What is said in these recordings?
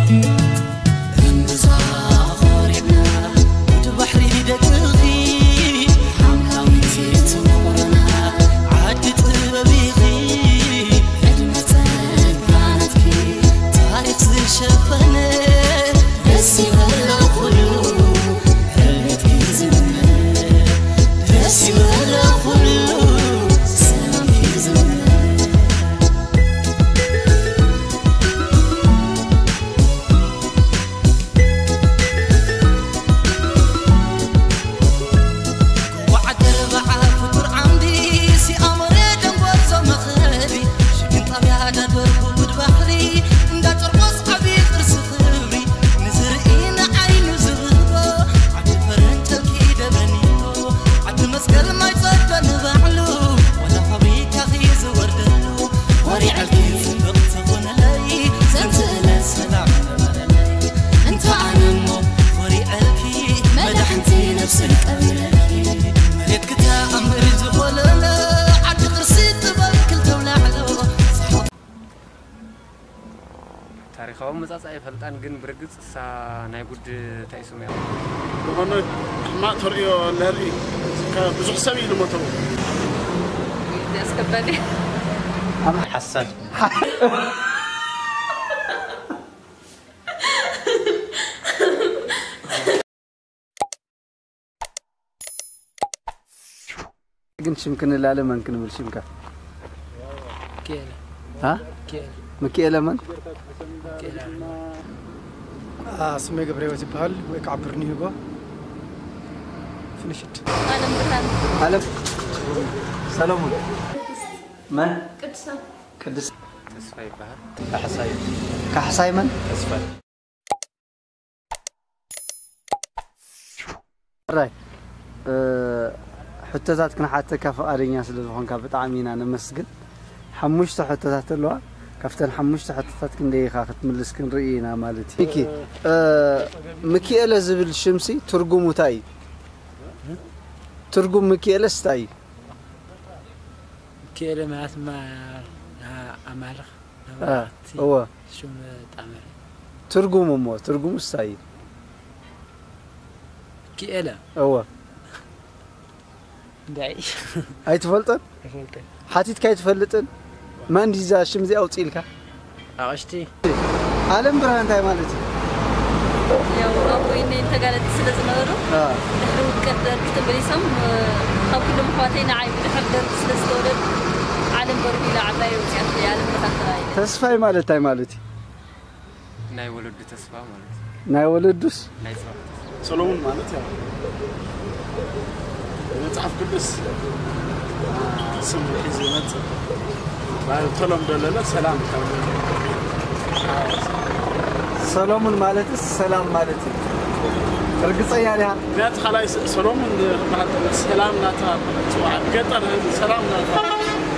እምብዛ ኾሪዕና ወዲ ባሕሪ ደቅኺ ሓምናዊት ትምቑረና ዓዲ ጥበብ ኢኺ ዕድመ ጸጋ ናትኪ ታሪኽ ዝሸፈነ ደስ ይበሎ ኩሉ ዕቤትኪ ዝምነ ደስ ይበሎ ኩሉ ሰላምኪ ዝምነ። ታሪኻዊ መጻጻ ኣይፈልጣን፣ ግን ብርግጽ እሳ ናይ ጉድ እንታይ ስም እያ። ዝኾነ ሕማቕ ተርእዮ ለርኢ ብዙሕ ሰብ እዩ ዝሞተው። ኣስከባዲ። ሓሳድ። ግን ሽም ክንላለ መን ክንብል ሽምካ? ኪኤለ። ሃ? ኪኤለ። ምክኤለ መን? ኪኤለ። ስሜ ገብረ ህይወት ይበሃል ወይ ከዓ ብርኒ ህጎ። ፍንሽድ። ኣለም ብርሃን። ኣለም። ሰሎሙን። መን? ቅዱሳን። ቅዱስ። ተስፋ ይበሃል። ካሕሳይ። ካሕሳይ መን? ተስፋ። ራይ ሕቶታት ክንሓተካ ፍቓደኛ ስለ ዝኾንካ ብጣዕሚ ኢና ነመስግን። ሓሙሽተ ሕቶታት ኣለዋ። ካብተን ሓሙሽተ ሕቶታት ክንደይ ኢኻ ክትምልስ ክንርኢ ኢና ማለት እዩ። ሚኪ፣ ምክኤለ ዝብል ሽምሲ ትርጉሙ እንታይ እዩ? ትርጉም ምክኤለስ እንታይ እዩ? ምክኤለ ማለት ማ ኣማልኽ። እወ። ሽም ጣመረ። ትርጉሙ እሞ ትርጉሙ እንታይ እዩ? ኪኤለ። እወ። እንታይ? ኣይትፈልጦን? ኣይፈልጦን። ሓቲትካ ኣይትፈልጥን? መን ድዩ እዛ ሽም እዚኣ ኣውፅኢልካ? ኣቕሽቲ። ኣለም ብርሃን እንታይ ማለት እዩ? ያው ኣብ ወይነይ ተጋለጥቲ ስለ ዝነበሩ፣ አ። ድሕሪ ውድቀት ደርጊ ተመሊሶም፣ ካብ ኩሎም ኣሕዋተይ ንዓይ ብድሕሪ ደርጊ ስለ ዝተወለዱ፣ ዓለም በርሁ ኢላ ዓባይ ወፂኣት ኣለም ብርሃን ተባሂለ። ተስፋይ ማለት እንታይ ማለት እዩ? ናይ ወለዱ ተስፋ ማለት እዩ። ናይ ወለዱስ? ናይ ጽባሕ ተስፋ። ሰሎሙን ማለት ያው መጽሓፍ ቅዱስ ስም ሒዙ ይመጽእ። ብተለምዶ ለለ ሰላም ካብ ሰሎሙን ማለትስ ሰላም ማለት እዩ። ርግጸኛ ዲኻ? ምክንያቱ ካልኣይ ስ-፣ ሰሎሙን ዝበሃል ሰላም ናታ ጽዋዕ ገጠር ሰላም ናታ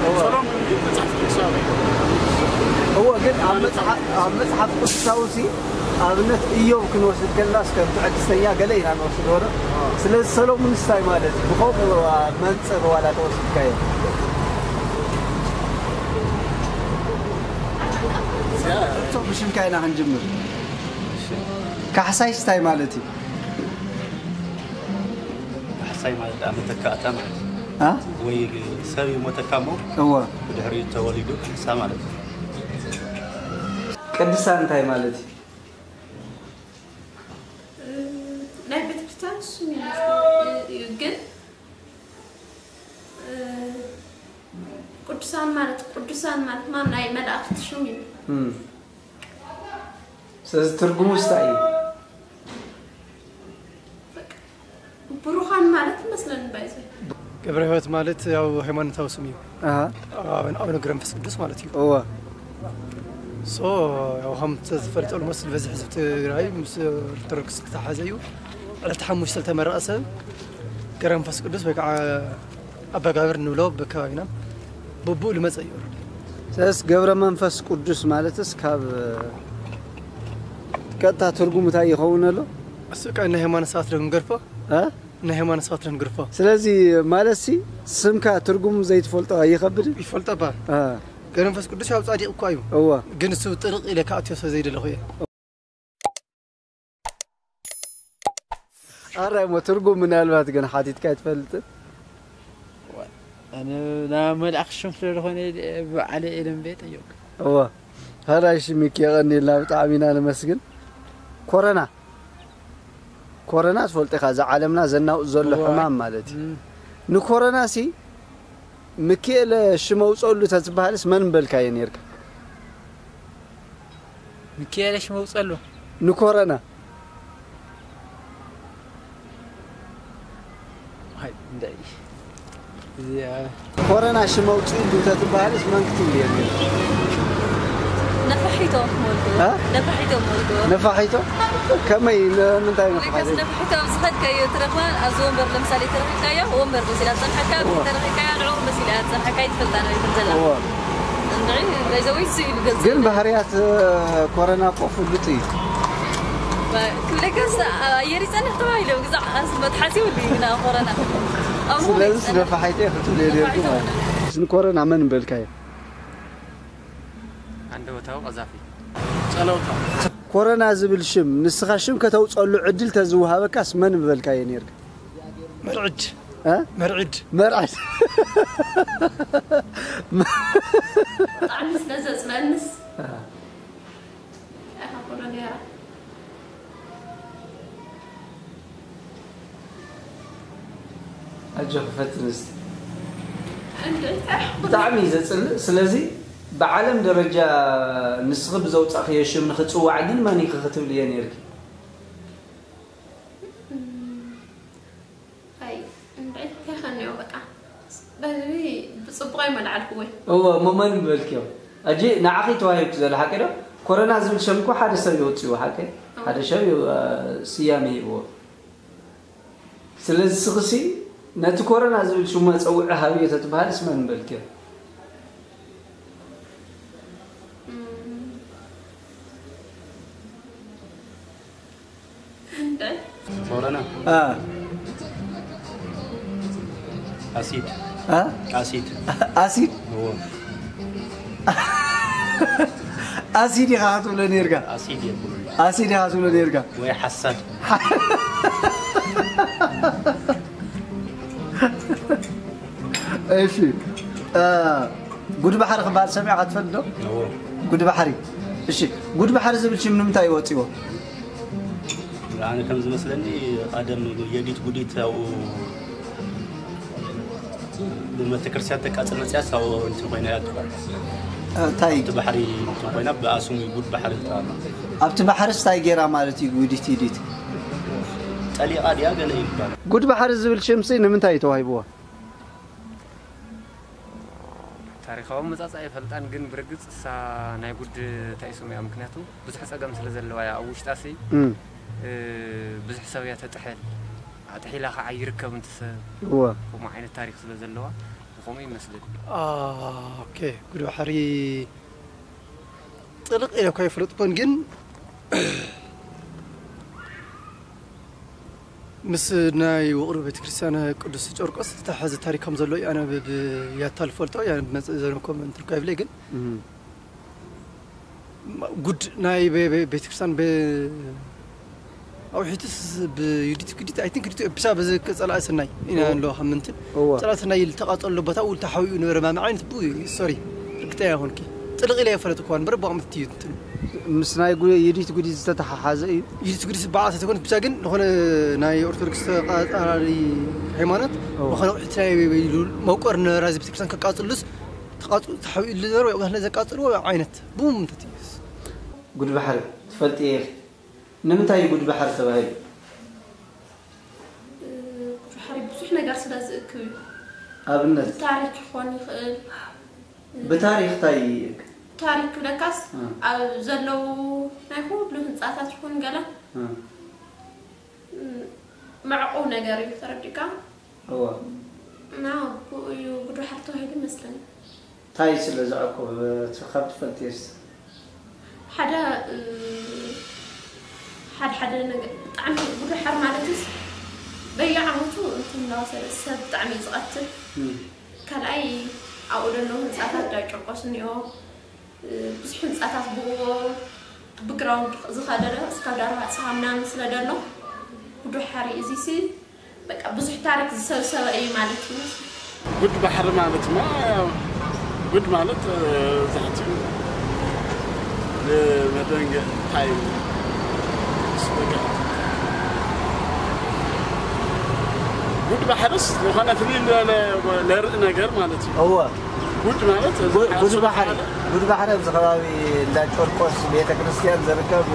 እወ። ሰሎሙን ግን መጽሓፍ ቅዱሳዊ እዩ። እወ፣ ግን ኣብ መጽሓ-፣ ኣብ መጽሓፍ ቅዱሳውሲ ኣብነት ኢዮብ ክንወስድ ከለና እስከ ትዕግስተኛ ገለ ኢና ንወስድ ወረ። ስለዚ ሰሎሙን እንታይ ማለት እዩ? ብኸምኡ መንጽር ዋላ ተወሲድካዮ። እዚኣ ብሽምካ ኢና ክንጅምር። ካሕሳይ እንታይ ማለት እዩ? ካሕሳይ ማለት ደኣ መተካእታ ማለት እዩ። አ? ወይ ሰብ ይሞተካ እሞ እወ። ብድሕሪኡ ተወሊዱ ካሕሳ ማለት እዩ። ቅድሳን እንታይ ማለት እዩ? ናይ ቤተክርስትያን ስም ይመስለኝ። ግን፣ እ፣ ቅዱሳን ማለት፣ ቅዱሳን ማለት ማ ናይ መላእክት ሽም እዩ። እም። ስለዚ ትርጉሙ እንታይ እዩ? በቃ፣ ብሩኻን ማለት ይመስለኒ ባይዘ። ገብረ ህይወት ማለት ያው ሃይማኖታዊ ስም እዩ። ኣሃ። ኣብ፣ ኣብ እግረ መንፈስ ቅዱስ ማለት እዩ። እወ። ሶ፣ ያው ከም ተዝፈልጦ ልሞስ ዝበዝሕ ህዝቢ ትግራይ ምስ ኦርቶዶክስ ዝተሓዘ እዩ። ዕለት ሓሙሽተ ዝተመረቐ ሰብ ገብረ መንፈስ ቅዱስ ወይ ከዓ ኣባጋብር ንብሎ በከባቢና ብቡኡ ልመፀ እዩ። ስለስ ገብረ መንፈስ ቅዱስ ማለትስ ካብ ቀጥታ ትርጉሙ እንታይ ይኸውን ኣሎ? እሱ ከ ናይ ሃይማኖት ሰባት ዶ ክንገድፎ? እ? ናይ ሃይማኖት ሰባት ዶ ክንገድፎ? ስለዚ ማለትሲ ስምካ ትርጉሙ ዘይትፈልጦ ኣይኸብድን? ይፈልጦ እባ። እ። ገብረ መንፈስ ቅዱስ ያው ጻዲቕ እኳ እዩ። እወ። ግን እሱ ጥርቕ ኢለ ክኣትዮ ስለ ዘይደለኹ እየ። ኣራይ እሞ ትርጉም ምናልባት ግን ሓቲትካ ኣይትፈልጥን? ኣነ ናብ መልኣኽ ሽም ስለ ዝኾነ ባዕለ ኤለም ቤት ጠየቁ። እወ። ሕራይሽ ሚኪ የቐኒልና፣ ብጣዕሚ ኢና ነመስግን። ኮረና ኮረና ትፈልጦ ኢኻ፣ እዛ ዓለምና ዘናውፅ ዘሎ ሕማም ማለት እዩ። ንኮረና ሲ ምኪኤለ ሽመውፀሉ ተትበሃልስ መን ምበልካዮ ነርካ? ምኪኤለ ሽመውፀሉ ንኮረና ሃይ እንዳይ ኮረና ሽመውፅሉ ተትበሃልስ መን ክትብልዮ ነርካ? ነፋሒቶ ሞልዶ እ? ነፋሒቶ ሞልዶ ነፋሒቶ ከመይ ንምንታይ ሪከስ ነፋሒቶ? ነፋሒቶ ኣብ ዝኸድካዮ ትረኽባ ኣብዚ ወንበር ለምሳሌ ተረኺብካዮ ወንበር መሲላ ትፀንሐካ እዋ። ተረኺብካያ ንዑ መሲላ ትፀንሐካ ይትፈልጣ ነው ይብል ዘላ እዋ። እንድዒ በይዘወይ እሱ እዩ ዝገልፅ ግን ባህርያት ኮረና እኮ ፍሉጥ እዩ። ክብለከስ ኣየር ይፀንሕ ተባሂሎም ግዛዕ መትሓዚ ይብሉ እዩ ግና ኮረና ኣብ ሙሉ ስለዚ ይፀንሕ። ነፋሒቶ ክትብል የድልየኩም ማለት እዩ። ንኮረና መን ምበልካዮ? አንደበታዊ ቀዛፊ ጸለውታ ኮረና ዝብል ሽም ንስኻ ሽም ከተውፀሉ ዕድል ተዝወሃበካስ መን ምበልካዮ ነርካ? መርዕድ እ? መርዕድ መርዓድ ብጣዕሚ ስለ ዘፅለአንስ ኣይሃቦ ነገራ ኣጆኺ ፈትኒ እስቲ። እንድዒ እንታይ ይሓቦ ብጣዕሚ እዩ ዘፅልእ። ስለዚ ብዓለም ደረጃ ንስኺ ብዘውፃእኽዮ ሽም ንኽፅዋዕ ግን መን ኢኺ ክትብልዮ ነርኪ? ኣይ እንድዒ እንታይ ከኒኦ በቃ በዚ ብፅቡቕ ኣይመልዓልክወይ እወ እሞ መን ምበልክዮ? ኣጂ ንዓኺ ተዋሂብኪ ዘሎ ሓቂ ዶ? ኮረና ዝብል ሸም እኮ ሓደ ሰብ የውፅዎ ሓቂ ሓደ ሰብ የው- ስያሜ ይህብዎ። ስለዚ ስኽሲ ነቲ ኮረና ዝብል ሽም መፀውዒ ሃብዮ ተትበሃልስ መን ምበልክዮ? እንድዒ ኮረና አ አሲድ አ አሲድ አሲድ እዎ አሲድ ኢኻ ክትብሎ ነርካ። አሲድ የብሉ አሲድ ኢኻ ክትብሎ ነርካ። ወይ ሓሳድ እሺ እ፣ ጉድ ባሕሪ ክበሃል ሰሚዕካ ትፈልጥ ዶ? እዎ ጉድ ባሕሪ። እሺ ጉድ ባሕሪ ዝብል ሽም ንምንታይ ይወፅዎ? ኣነ ከም ዝመስለኒ ቀደም የዲት ጉዲት ኣብኡ ብመተክርስትያን ተቃፅል መፅያስ ኣብኡ እንትን ኮይና እያ ትባል እንታይ እቲ ባሕሪ እንትን ኮይና ብኣስሙ ጉድ ባሕሪ ዝተባለ ኣብቲ ባሕርስ እንታይ ገይራ ማለት እዩ? ጉዲት ይዲት ጠሊቓ ድያ ገለ ይባል ጉድ ባሕሪ ዝብል ሽምሲ ንምንታይ እዩ ተዋሂብዋ? ታሪኻዊ መጻጻ ኣይፈልጣን ግን ብርግጽ እሳ ናይ ጉድ እንታይ ስሙ እያ ምክንያቱ ብዙሕ ጸገም ስለ ዘለዋ እያ ኣብ ውሽጣ ሲ እም፣ እ፣ ብዙሕ ሰብ እያ ተጥሕል ኣጥሒላ ከዓ ይርከብ እንት ሰብ እወ ከምኡ ዓይነት ታሪክ ስለ ዘለዋ ብኸምኡ ይመስልን ኦኬ ጉድ ባሕሪ ጥልቕ ኢለ እኳ ይፍለጥኮን ግን ምስ ናይ ውቕሮ ቤተክርስትያን ቅዱስ ጨርቆስ ዝተሓዘ ታሪክ ከም ዘሎ እዩ ኣነ ብያታ ልፈልጦ ያ ብመፅእ ዘንኮም እንትልካ ይብለ ግን እም፣ ጉድ ናይ ቤተክርስትያን ኣውሒትስ ብዩዲት ግዲት ኣይ ቲንክ ዲት ኤፒሳ በዚ ጸላኢ ሰናይ ኢና ኣለዋ ካብ ምንትን እወ ጸላኢ ሰናይ ዝተቃጸሉ ቦታ ውል ተሓዊኡ ነበረ ማሚ ዓይነት ቡ ሶሪ ርግጠኛ ይኾንኪ ጥልቕ ኢለ የፈለጥኩዋ ንበር ብቕምቲ እዩ እንትን ምስ ናይ ጉ- የዲት ጉዲት ዝተተሓሓዘ እዩ። ይዲት ግዲት በዓል ተተኮነት ብቻ ግን ዝኾነ ናይ ኦርቶዶክስ ተቃጻራሪ ሃይማኖት እወ ዝኾነ ውሕቲ ናይ መውቀር ነበራ እዚ ቤተክርስትያን ከቃጽሉስ ተቃጽሉ ተሓዊኡ ዝነበረ ወይ ዘቃጽልዎ ዓይነት ቡም እንተትዩስ ጉድ ባሕሪ ትፈልጥየ ኢኺ። ንምንታይ እዩ ጉድ ባሕሪ ተባሂሉ? ጉድ ባሕሪ ብዙሕ ነገር ስለ ዝእክብ እዩ ኣብነት ብታሪክ ክኾን ይኽእል ብታሪክ እንታይ ይእክ? ታሪክ ክብለካስ እም። ኣብ ዘለዉ ናይ ኩሉ ህንፃታት ይኹን ገለ እም። እም፣ መዕቆብ ነገር እዩ ተረዲእካ እወ እና ብኡ እዩ ጉድ ባሕሪ ተባሂሉ ይመስለኒ እንታይ ስለ ዘዕቆብ ካብ ትፈልጥየስ? ሓደ እ፣ ሓደ ሓደ ነገር ብጣዕሚ ጉድ ባሕሪ ማለትስ በየዓመቱ እንትን እናወሰደ ሰብ ብጣዕሚ እዩ ዝቐትል እም፣ ካልኣይ ኣብኡ ዘለዉ ህንፃታት ዳጨቆስ እኒኦ እ፣ ብዙሕ ህንፃታት ብእዎ ብግራውንድ ዝኸደደ እስካብ ዳርሃ ፀሃ ምናምን ስለ ደሎ ጉዱ ሓሪ እዚሲ በቃ ብዙሕ ታሪክ ዝሰብሰበ እዩ ማለት እዩ። ጉድ ባሕሪ ማለትማ ያው ጉድ ማለት ዛሕቲ መደንገ እንታይ ጉድ ባሕርስ ዝኾነ ፍልይ ዝበለ ለርኢ ነገር ማለት እዩ። እወ ጉድ ማለት ጉድ ባሕሪ ጉድ ባሕሪ ኣብዚ ከባቢ እንዳ ጨርቆስ ቤተክርስትያን ዝርከብ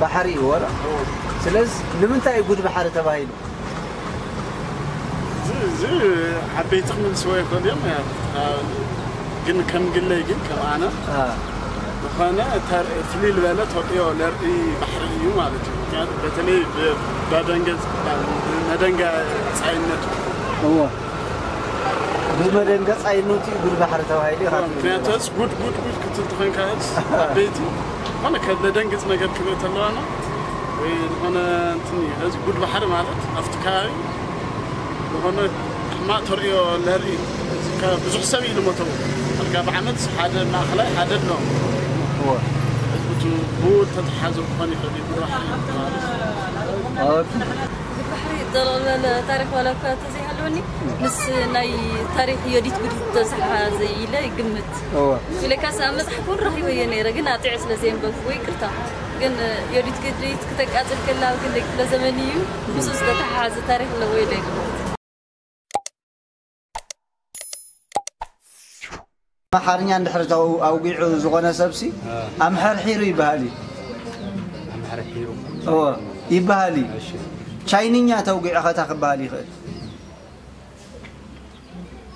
ባሕሪ እዩ ወላ። ስለዚ ንምንታይ እዩ ጉድ ባሕሪ ተባሂሉ? እዚ ዓበይቲ ክምልስዎ ይኽእሉ እዮም። ግን ከም ግለይ ግን ከም ኣነ ዝኾነ ፍልይ ዝበለ ተርእዮ ለርኢ ባሕሪ እዩ ማለት እዩ። ምክንያቱ በተለይ ብመደንገፃይነቱ እዎ ብመደንገፃይነቱ እዩ ጉድ ባሕሪ ተባሂሉ። ምክንያቱ ጉድ ጉድ ጉድ ክትል ተኾንካ ዓበይቲ ዝኾነ ከደንግፅ ነገር ክርኢ ተለዋና ወይ ዝኾነ እንትን እዩ። እዚ ጉድ ባሕሪ ማለት ኣብቲ ከባቢ ዝኾነ ሕማቕ ተርእዮ ለርኢ ብዙሕ ሰብ እዩ ዝሞተው። ኣልጋ ብዓመት ሓደ ማእኸላይ ሓደ ኣሎ። ህዝቢ ብኡ ተተሓዘ ክኾን ይኽእል እዩ። ጉድ ባሕሪ ማለት ጉድ ባሕሪ ዘጠቕለለ ታሪክ ዋላ እኳ እንተዘይሃለወኒ ምስ ናይ ታሪክ ዮዲት ጉዲት ዝተተሓሓዘ ኢለ ይግምት። ኢለካስ ኣብ መፅሓፍ እውን ረኺበዮ ነይረ ግን ኣጢዐ ስለ ዘየንበብኩዎ ይቅርታ። ግን ዮዲት ጉዲት ክተቃፅል ከላ ኣብ ክንደይ ክፍለ ዘመን እዩ ምስኡ ዝተተሓሓዘ ታሪክ ኣለዎ ኢለ ይግምት። ኣምሓርኛ እንድሕር ኣውጊዑ ዝኾነ ሰብሲ ኣምሐርሒሩ ይበሃል እዩ። ኣምሐርሒሩ እወ ይበሃል እዩ። ቻይንኛ ተውጊዑ ኸታ ክበሃል ይኽእል።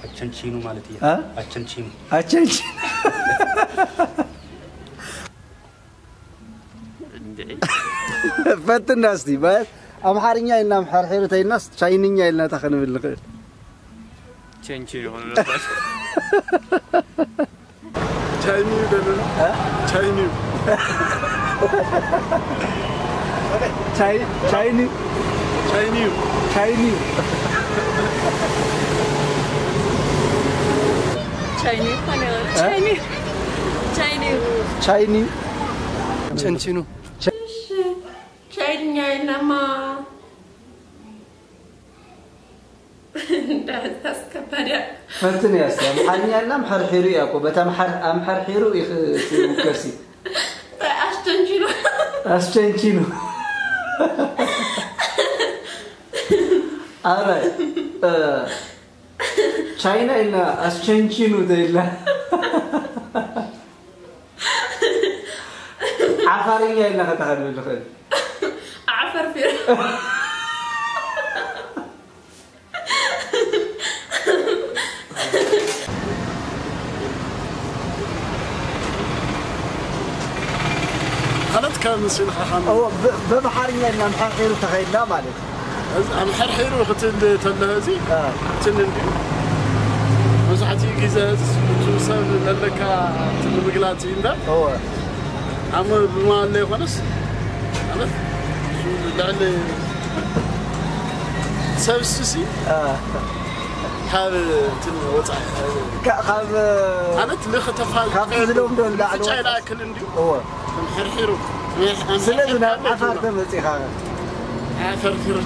ኣቸንቺኑ ማለት እዩ። ኣቸንቺኑ ኣቸንቺ ፈትና እስቲ ማለት ኣምሓርኛ ኢልና ኣምሓርሒሩ ተይልናስ ቻይንኛ ኢልና እታ ክንብል ንኽእል። ቸንቺኑ ይኾኑ ነበር። ቻይኒው ደለና ቻይኒው ቻይ ቻይኒ ቻይኒው ቻይኒ ቻይኒ እኮ ነው። ቻይኒ ቻይኒ ቻይኒ ቸንቺኑ ቻይንኛ የለማ እንዳዛስ ከባድ እያ። ፈትን እያ እስቲ ኣምሓርኛ የላ ኣምሓርሒሩ እያ እኮ በታ ኣምሓር ኣምሓርሒሩ ይውከሲ ኣስተንችሉ ኣስቸንቺኑ ኣረ ቻይና ኢልና ኣስቸንቺኑ ተይልና ዓፋርኛ ኢልና ከተኸድብል ንኽእል ዓፈርፊር ማለት ካብ ምስልካ ከም በምሓርኛ ኢልና ኣምሓርሒሩ ተኸይድና ማለት እዩ ኣምሐርሒሩ ክትል ተለህ እዚ ትል እንዲ መብዛሕትኡ ግዜ ሰብ ለለካ ትል ምግላፅ እዩ እምበር ኣሞ ብማለ ይኮነስ ማለት ልዕሊ ሰብ ሱሲ ካብ ትል ወፃ ካብ ማለት ልክተፋል ካብቲ ዝለምዶ ንላዕሊ ጫ ይልኣክል እንዲ እወ ሕርሒሩ ስለዚ ናብ ዓፋር ተመፂኻ ሕርሒሩ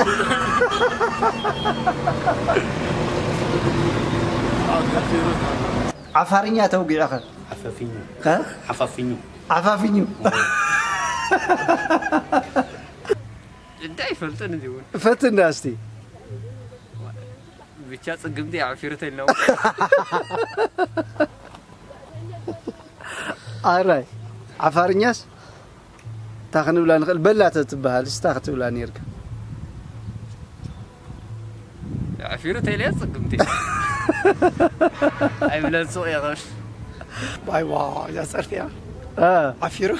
ዓፋርኛ ተውጊዕኸ ሓፈፊኙ ከ ሓፋፊኙ ዓፋፍኙ እንታይ ይፈልጥን እዚ እውን ፈትና እስቲ ብቻ ጽግምቲ ዓፊርተ ኢልና ኣራይ ዓፋርኛስ እታ ክንብላ ንኽእል በላ ተትበሃል እስታ ክትብላ ነርካ ዓፊሩ ተይለ ጽግምቲ ኣይብለን ሱቕ የኸሽ ባይዋ እዛ ጸርፊያ ዓፊሩ